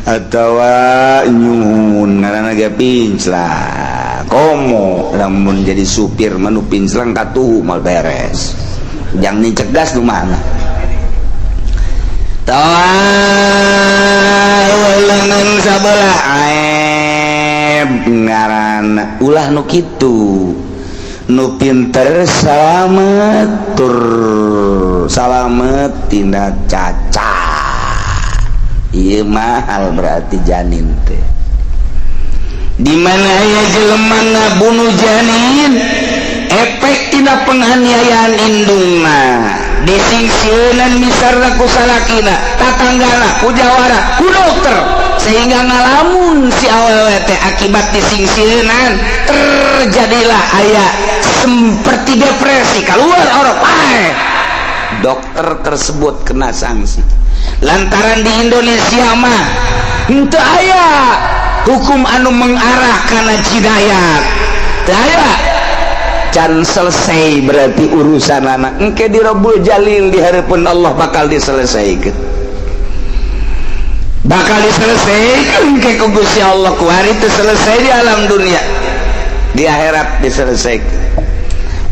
atawa nyuhun ngaranna ge pinclang komo lamun jadi supir mah nu pinclang katuhu moal beres jang dicegas nu mana tawalengan sabelah aib ngaran ulah nu kitu nu pinter salamet tur salamet tina cacat ieu mahal berarti janin teh di mana aya jelema ngabunuh janin efek tina penganiayaan indungna disingsieunan misarna ku salakina tatanggana ku jawara ku dokter sehingga ngalamun si awewe teh akibat disingsieunan terjadilah aya seperti depresi keluar orok paeh. Dokter tersebut kena sanksi lantaran di Indonesia mah henteu aya hukum anu mengarah kana jinayat teu aya can selesai berarti urusan anak engke di Rabbul Jalil di hadapan Allah bakal diselesaikan, bakal diselesaikan engke ku Gusti Allah ku hari itu selesai di alam dunia, di akhirat diselesaikan.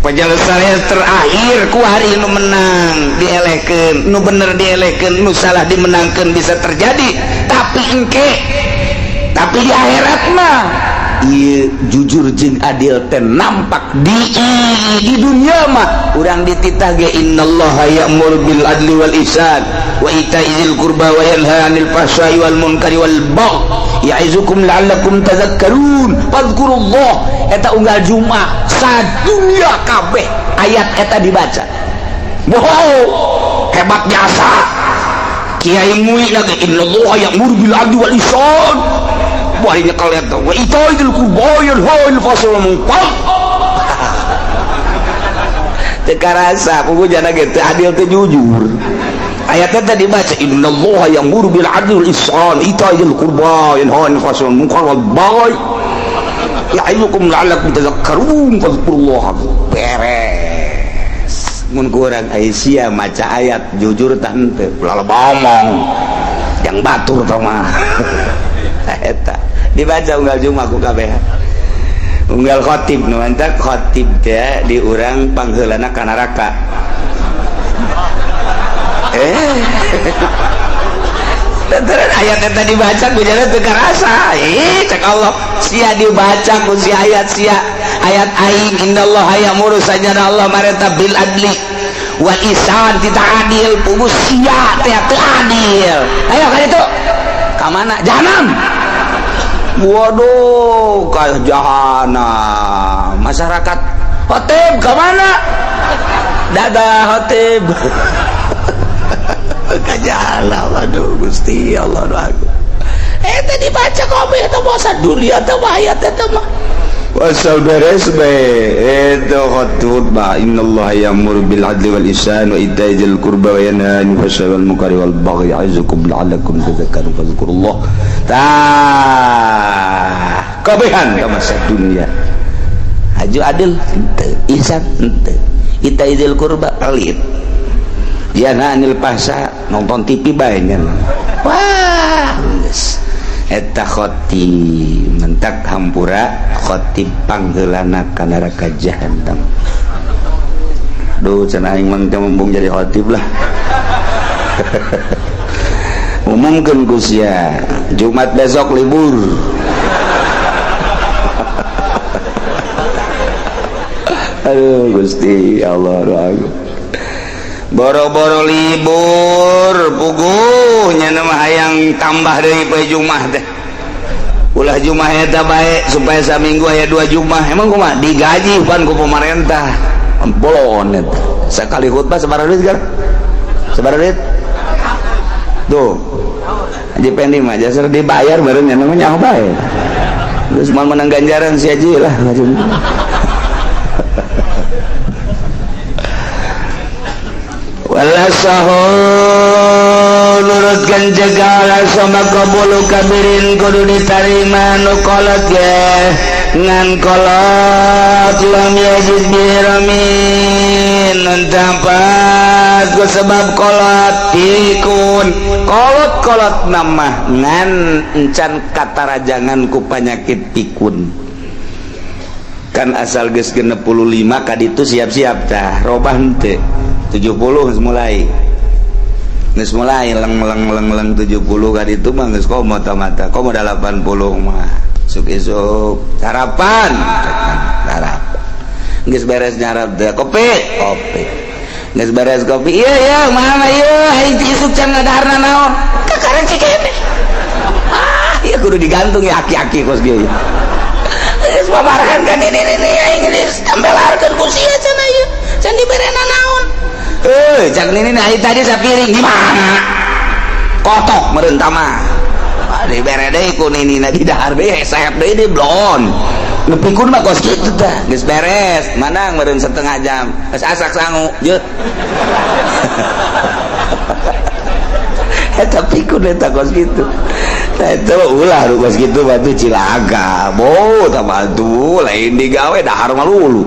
Penyelesaian terakhir ku hari nu menang dielehkeun, nu bener dielehkeun, nu salah dimenangkeun, bisa terjadi. Tapi engke, tapi di akhirat mah ieu jujur jeung adil teh nampak di dunia mah urang dititah ge, innallaha ya'muru bil adli wal ihsan wa ita'i dzil qurba wa yanha 'anil fahsya'i wal munkari wal baghi ya'izukum la'allakum tadhakkarun fadhkurullah. Eta unggal Jumat sadunya kabeh ayat eta dibaca. Wow, hebat jasa kiai mui lagi, innallaha ya'muru bil adli wal ihsan. Wah, ini kalian tahu wa ita'i dzil qurba yanha 'anil fahsya'i wal munkar. Teu karasa pugu jana ge teu adil, teu jujur. Ayatnya tadi dibaca, innallaha ya'muru bil adli wal ihsan ita'i dzil qurba yanha 'anil fahsya'i wal munkar wal baghi ya'izukum la'allakum tadhakkarun fadhkurullah. Beres mun kurang Aisyah maca ayat jujur tah henteu, ulah omong yang batur tah mah. Eta dibaca unggal Jumat ku kabeh, unggal khotib. Nu mantak khotib teh di urang pangheulana ka neraka. Lantaran ayat eta dibaca ku jana teu karasa. Ih, cek Allah, sia dibaca ku si ayat, sia ayat aing, innallaha ya'muru, sajana Allah marenta, bil adli wal ihsan, tita adil, pugu sia teh teu adil. Ayo ka ditu, ka mana? Jahanam. Waduh, ka jahanam. Masyarakat, khotib ka mana? Dadah, khotib. Ka jahanam. Aduh, Gusti Allah, aduh aku. Tadi dibaca kabeh eta mah dunia teh ayat eta mah. Wasal beres be itu khutbah, innallaha ya'muru bil adli wal ihsan wa ita'i dzil qurba wa yanha 'anil fahsya'i wal munkari wal baghi ya'izukum la'allakum tadhakkarun fadhkurullah. Tah, kabehan ka masa dunia. Haju adil henteu, ihsan henteu, ita'i dzil qurba pelit. Yanha 'anil fahsya, nonton TV bae nya. Wah, geus. Eta khotib mentak hampura, khotib pangheulana ka neraka jahanam. Duh, cenah aing mah teu embung jadi khotib lah. Umumkeun ku sia, Jumat besok libur. Aduh, Gusti Allah, aduh. Boro-boro libur, puguh nya mah hayang tambah deui poe Jumat teh. Ulah Jumat eta bae supaya saminggu aya 2 Jumat. Emang kumaha digaji pan ku pemerintah? Bolon eta. Sakali khutbah sabaraha duit gar? Sabaraha duit? Tuh. Haji Pendi mah jasar dibayar baru nya namanya nyaho bae. Geus moal menang ganjaran si haji lah. Wala sahu nurutkan jegala sama kabulu kabirin kudu ditarima nu kolot ge ngan kolot lam yajid biramin tampat ku sebab kolot pikun kolot-kolot nama ngan encan katarajangan ku penyakit pikun. Kan asal geus 65 kaditu siap-siap tah robah henteu 70 geus mulai, geus mulai leng leng leng leng 70 kaditu mah geus komo mata komo 80 mah isuk isuk sarapan, sarapan geus beres nyarap teh kopi, kopi geus beres kopi, iya iya mama iya aing ti isuk can ngadaharna naon kakaren cikene. Ah iya, kudu digantung ya aki-aki kos kieu. Geus babarahan kan ini aing geus tambelarkeun ku sia cenah ieu can diberena naon. Cak nini aing tadi sapiring di mana? Kotok meureun tah mah. Dibere deui ku nini na didahar deui, sehep deui di blon. Nu pikun mah kos kitu tah. Geus beres, manang meureun setengah jam. Geus asak sangu, jeut. Eta pikun eta kos kitu. Tah eta ulah nu kos kitu batu cilaka. Bo, tah batu lain digawe dahar malulu.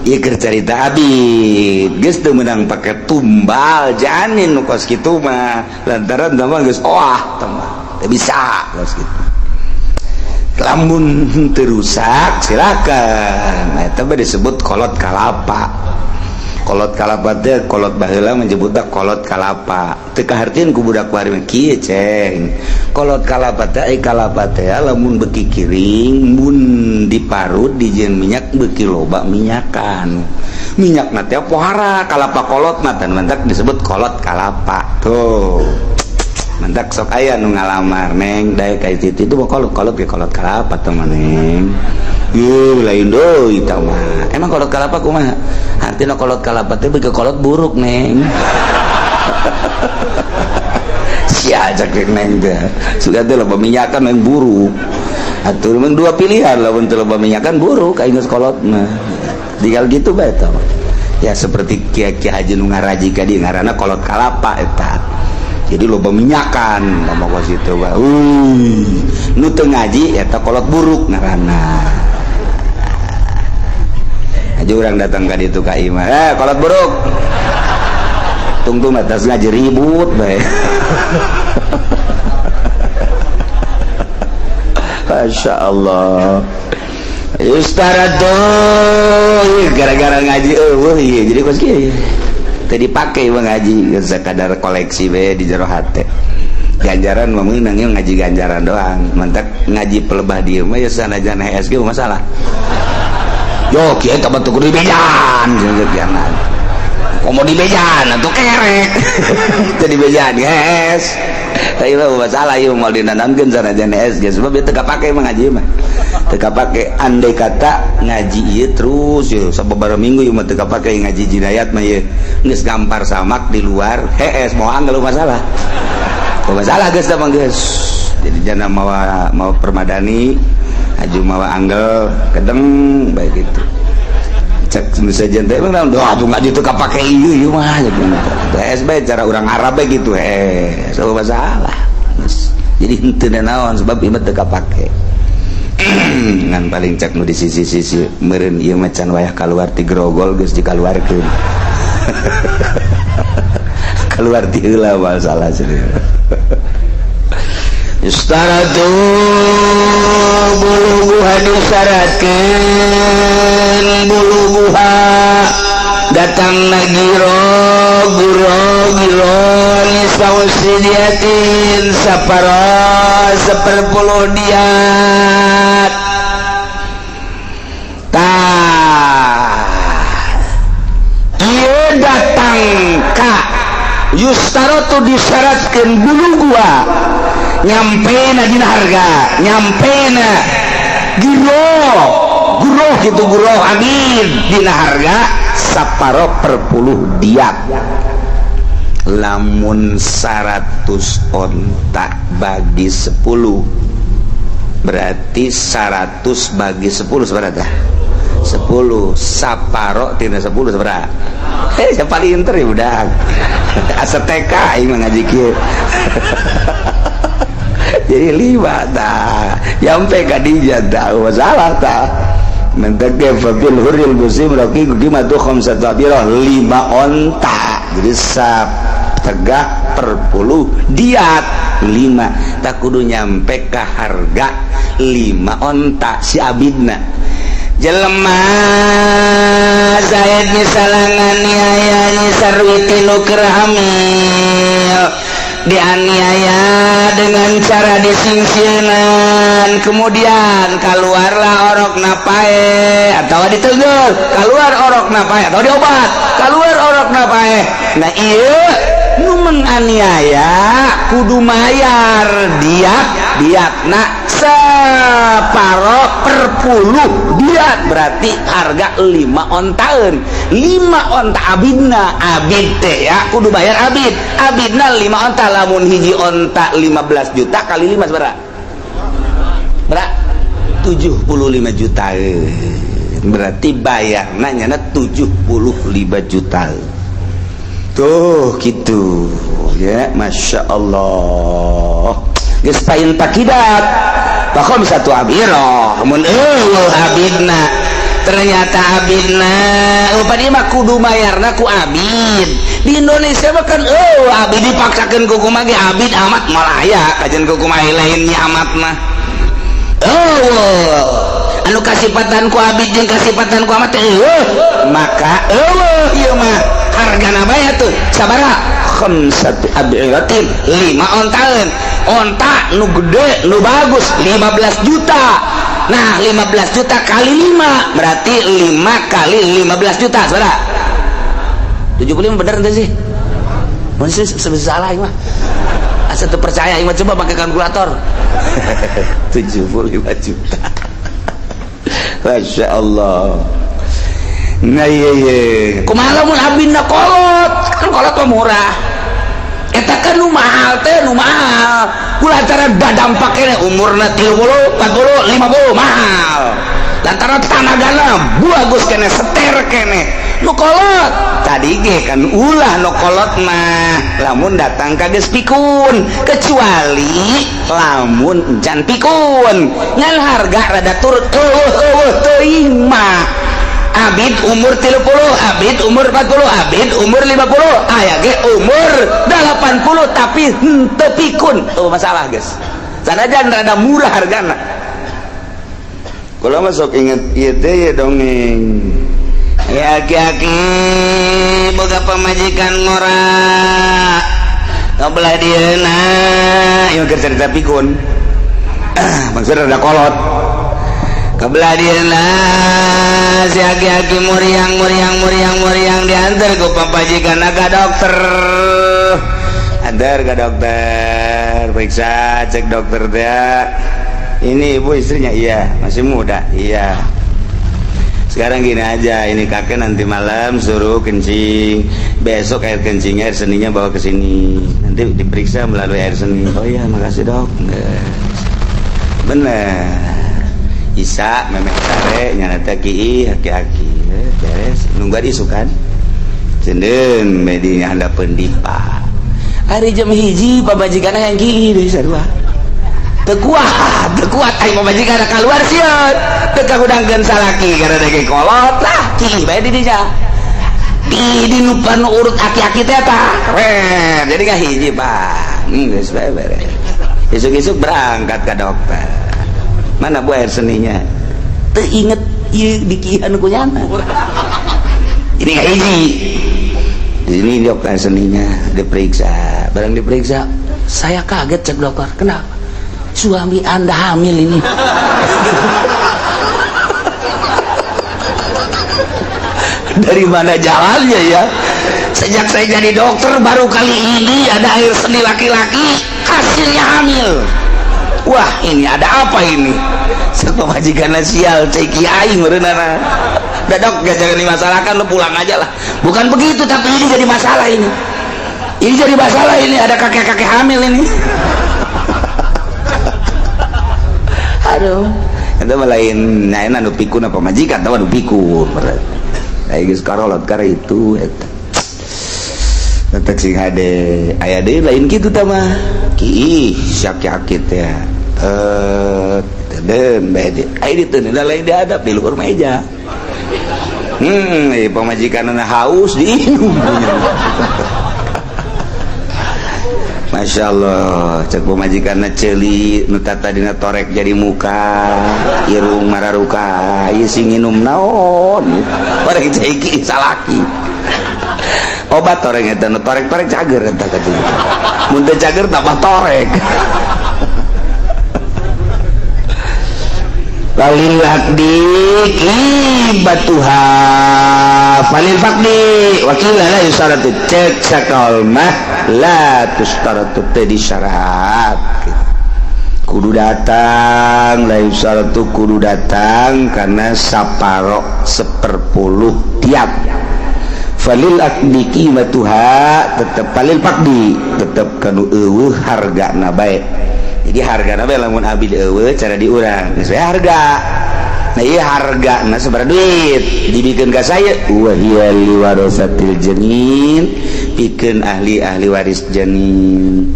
Ieu keur carita abid geus teu meunang pake tumbal janin nu kos kitu mah lantaran tah mah geus oah tah mah teu bisa kos kitu. Lamun teu rusak, silakan. Nah, eta disebut kolot kalapa. Kolot kalapa teh, kolot baheula menyebutna kolot kalapa. Teu kahartieun ku budak kuari mah kieu, ceng. Kolot kalapa teh, ai kalapa teh lamun beuki kiring, mun diparut dijieun minyak, beuki loba minyakan. Minyakna teh pohara kalapa kolot mah, tan mantak disebut kolot kalapa. Tuh. Mantak sok aya nu ngalamar, "Neng, daek ka itu?" Itu mah kolot, kolot ge kolot kalapa teh mah, Neng. Yuh, lain deui eta mah. Emang kolot kalapa kumaha? Artina kolot kalapa teh beuki kolot buruk, Neng. Sia cek Neng teh. Sudah teh loba minyakan yang buruk. Atuh memang dua pilihan, lamun teu loba minyakan buruk, aing geus kolot mah. Tinggal gitu bae eta mah. Ya seperti kiai-kiai haji nu ngaraji ka dieu, ngaranna kolot kalapa eta. Jadi loba minyakan ngomong kos itu bae. Nu teu ngaji eta kolot buruk ngaranna. Aja orang datang ka ditu ka imah, "Eh, kolot buruk." Tungtung atas ngaji ribut bae. Masya Allah. Yustaratu gara-gara ngaji eueuh ieu jadi kos kieu. Teu dipake mah ngaji, sekadar koleksi we di jero hate. Ganjaran mah meunang ngaji, ganjaran doang. Mantak ngaji pelebah dieu mah ya sanajan HSG masalah. Yo kieu teh batu kudu dibejaan jangan. Komo dibejaan atuh kerek. Teu dibejaan geus. Tapi mah masalah ieu moal dinanamkeun sanajan HSG, sebab ieu teu kapake mah ngaji mah. Teu kapake. Andai kata ngaji ieu terus yeuh sababaraha minggu, ieu mah teu kapake ngaji jinayat mah ieu. Geus gampar samak di luar, hees moal anggal masalah. Masalah geus teh mah geus. Jadi jana mawa mawa permadani, aju mawa anggel kedeng baik gitu. Cek bisa teh emang doa tuh ngaji teu kapake ieu ieu mah gitu. Hees bae cara urang Arab bae gitu, hees masalah. Jadi henteu naon, sebab ieu mah teu kapake. Ngan paling cek nu di sisi-sisi meureun ieu mah can wayah kaluar ti grogol, geus dikaluarkeun. Keluar ti heula masalah serius. Yustaratu buluguha, disyaratkeun buluguha datang na giro guro giro nisausidiatin saparo seperpuluh diat. Tah, ieu datang ka yustarotu, disyaratkeun buluguha nyampe na dina harga, nyampe na giro guro gitu, guro angin dina harga saparo per puluh diat. Lamun 100 onta bagi 10, berarti 100 bagi 10 seberapa? 10 saparo tina 10 seberapa? Eh, siapa paling pinter ya udah asa TK aing mah ngaji kieu. Jadi lima tah nyampe ka dinya tah masalah tah. Mentek fabil hurril muslim raqiqu qimatu khamsatu abirah, lima onta. Jadi sap tegah per puluh diat lima tak kudu nyampe ke harga lima onta si abidna. Jelema Zaid misalnya nganiaya Nyi Sarwiti nu keur hamil, dianiaya dengan cara disingsieunan, kemudian keluarlah orok napae atau ditegur keluar orok napae atau diobat keluar orok napae. Nah, iya nu menganiaya kudu mayar diat, diatna separo per puluh diat, berarti harga lima ontaeun, lima onta abidna. Abid teh ya kudu bayar abid, abidna lima onta. Lamun hiji onta 15 juta kali 5 seberapa? Berapa? 75 juta. Berarti bayar nanya 75 juta tuh gitu ya. Masya Allah, geus pain takidat bakom satu abiro. Mun eueuh abidna, ternyata abidna upadi mah kudu mayarna ku abid. Di Indonesia mah kan eueuh abid, dipaksakeun ku kumaha ge abid amat moal aya kajian ku kumaha lainnya amat mah. Eueuh anu kasipatan ku abid jeung kasipatan ku amat eueuh maka eueuh ieu mah hargana bae tuh sabaraha khamsatu abiratin 5 ontaeun onta nu gede nu bagus 15 juta. Nah 15 juta kali 5 berarti 5 kali 15 juta saudara 75 bener ente sih? Masih salah mah asa teu percaya mah coba pakai kalkulator. 75 juta. Masya Allah. Nah iya iya kumaha lamun abina kolot kan kolot mah murah eta kan nu mahal teh nu mahal kulantaran dadampak kene umurna 30 40 50 mahal lantaran tanagana bagus kene seter kene nu kolot tadi ge kan ulah nu kolot mah lamun datang ka geus pikun kecuali lamun encan pikun ngan harga rada turut eueuh teuing mah abid umur 30 abid umur 40 abid umur 50 aya ge umur 80 tapi henteu pikun oh masalah guys sanajan rada murah hargana. Kalau masuk inget ieu teh ya dongeng ya aki-aki boga pamajikan ngora kabelah dieuna ieu keur cerita pikun maksudna rada kolot kebelah dieuna si aki-aki muriang muriang muriang muriang diantar ke pamajikan ke dokter antar ke dokter periksa cek dokter teh ini ibu istrinya iya masih muda iya sekarang gini aja ini kakek nanti malam suruh kencing besok air kencingnya air seninya bawa ke sini nanti diperiksa melalui air seni. Oh iya makasih dok. Bener Isa memeh sare nyana teh kiih aki-aki beres nungguan isukan cendeung media handapeun dipa hari jam 1 pamajikan yang kiih deui sarua teu kuat aing pamajikan keluar sieun teu kahudangkeun salaki karena dege kolot lah kiih bae di dinya di nu urut aki-aki teh tah jadi ka hiji Pak geus bae beres isuk-isuk berangkat ke dokter mana bu air seninya teu inget ieu dikihan ku nyana ini ka hiji di sini dokter seninya diperiksa barang diperiksa saya kaget cek dokter kenapa suami anda hamil ini. Dari mana jalannya ya sejak saya jadi dokter baru kali ini ada air seni laki-laki hasilnya hamil. Wah ini ada apa ini pamajikan sial cek aing meureunana. Udah dok gak jangan dimasalahkan lo pulang aja lah. Bukan begitu tapi ini jadi masalah ini. Ini jadi masalah ini ada kakek-kakek hamil ini. Aduh itu lain nah anu pikun apa majikan tahu anu pikun berarti geus karolot kar itu eta tetek sing hade aya deui lain kitu tah mah kiih sak-sakit ya den bae di aya ditu lain dihadap di luhur meja pamajikanna haus diinum. Masya Allah cek pamajikanna ceuli nu tadina torek jadi muka irung mararuka ieu sing nginum naon bareng cai salaki obat torek eta nu torek-torek cager eta katuh mun teu cager tambah torek. Falil aqdi qibatuha falil faqdi wakila la yusaratu cek sakal mah la tustaratu teu disyarat kudu datang la yusaratu kudu datang karena saparo 1/10 tiap falil aqdi qimatuha tetep falil faqdi tetep kanu eueuh hargana bae. Jadi harga nabe lamun abid eueuh cara diurang geus we harga. Nah ieu hargana sabaraha duit dibikeun ka saya wa hiya liwarasatil janin pikeun ahli-ahli waris janin.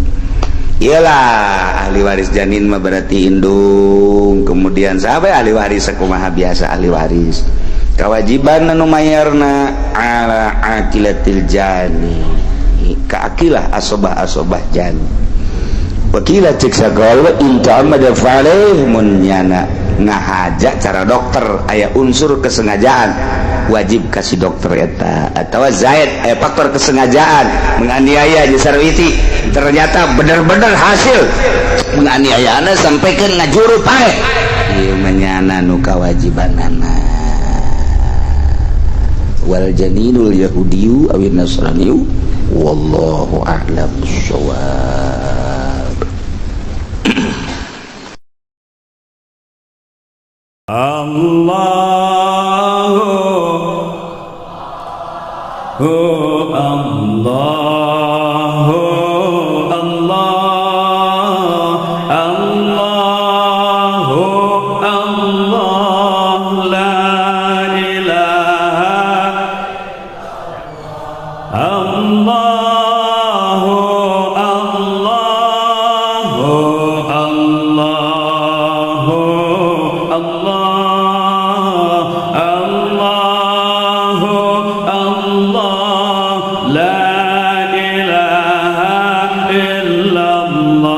Iyalah ahli waris janin mah berarti indung kemudian sampai ahli waris sakumaha biasa ahli waris. Kewajiban anu mayarna ala aqilatil jani ka aqilah asobah-asobah jani. Wa qila, cek sakaul, in ta'ammada fa'alaih, mun nyana ngahaja cara dokter aya unsur kesengajaan, wajib kasih dokter eta. Atau Zaid aya faktor kesengajaan menganiaya jeung Sarwiti, ternyata bener-bener hasil menganiayana sampai ke ngajuru paeh, ieu mah nyana nu kawajibanana. Wal janinul yahudiyu awin nasraniyu, wallahu a'lam bissawab. Allah Allah Allah Allah Allah, la ilaha Allah Allah Allah Allah Allah Allah, la ilaha illallah.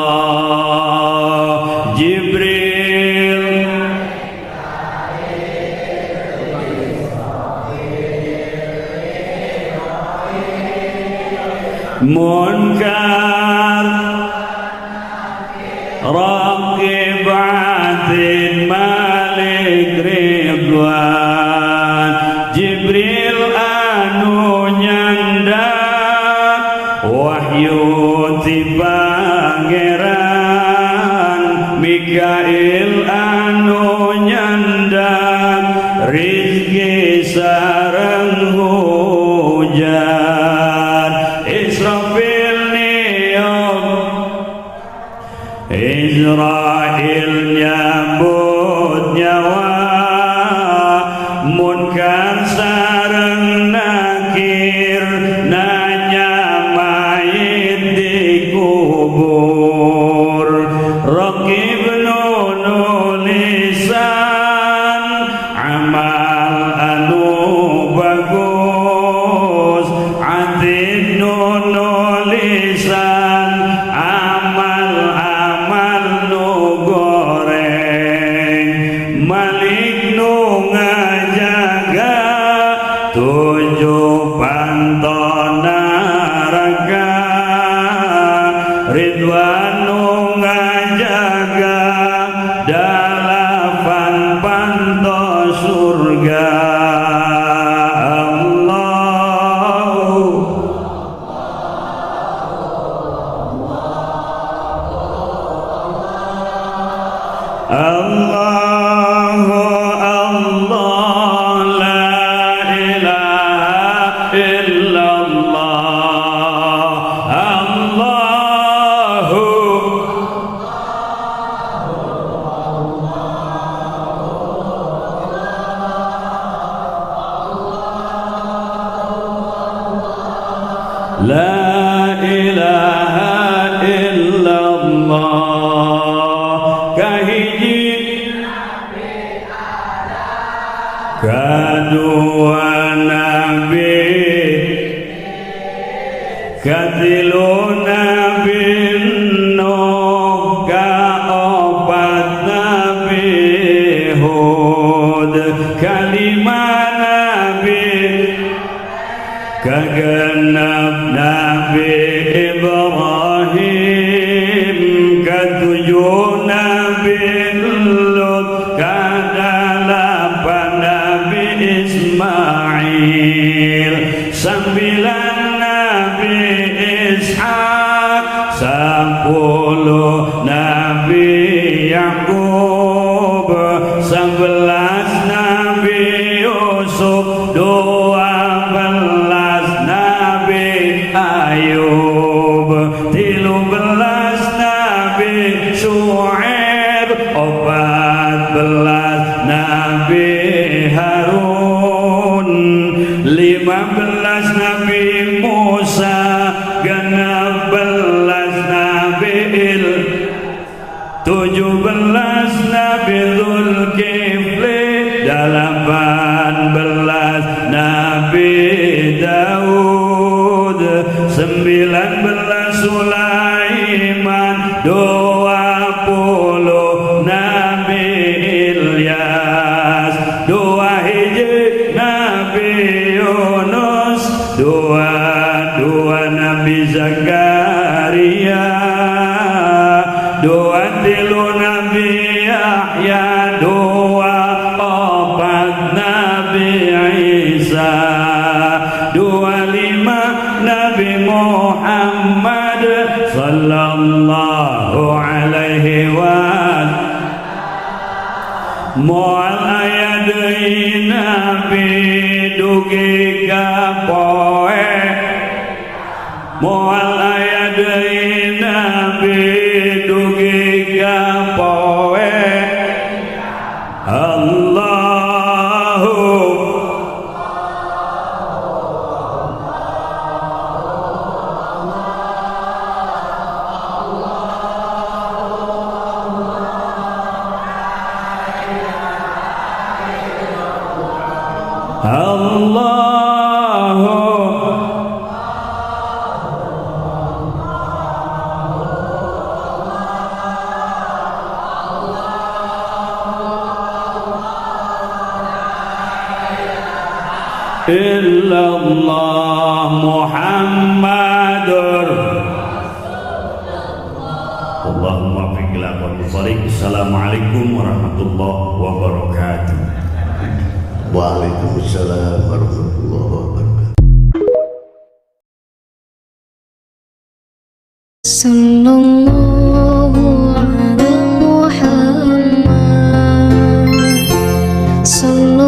Jibril, Munkar, Raqib, Atid, Malik, Ridwan. Jibril anu nyandak wahyu ti Pangeran, Mikail anu nyandak rizki sareng hujan, Israfil niup, Izrail nyabut nyawa, Munkar sareng Nakir nanya mayit di kubur, Raqib nu nulisan amal anu bagus, Atid nu nulisan amal-amal nu goreng, Malik nu ngajaga tujuh panto neraka, Ridwan nu ngajaga dalapan panto surga. Allah Allah Allah, la ilaha illallah. Allahu La ilaha illallah. Kahiji, kadua nabi, katilu Nabi Nuh, kaopat Nabi Hud, kalima nabi, kagenep Nabi Ibrahim, ketujuh Nabi Lut, kadalapan Nabi Ismail, sembilan Nabi Ishak, 10 Nabi Yakub, 11 Nabi Yusuf, 12 Nabi Ayub, 13 Nabi Shu'aib, 14 Nabi Harun, 15 Nabi Musa, 16 Nabi Il, 17 Nabi Zulkifli, 18 Nabi Daud, 19 Sulaiman, Yahya, 24 Nabi Isa, 25 Nabi Muhammad sallallahu alaihi wasallam. Moal aya deui nabi dugi ka poe, moal aya deui nabi dugi ka poe. Allahu Allahu illallah Muhammadur Allahumma fiq ila aqwamit thoriq. Assalamualaikum warahmatullahi wabarakatuh. Waalaikumsalam warahmatullahi wabarakatuh. Sallallahu ala Muhammad. Sallallahu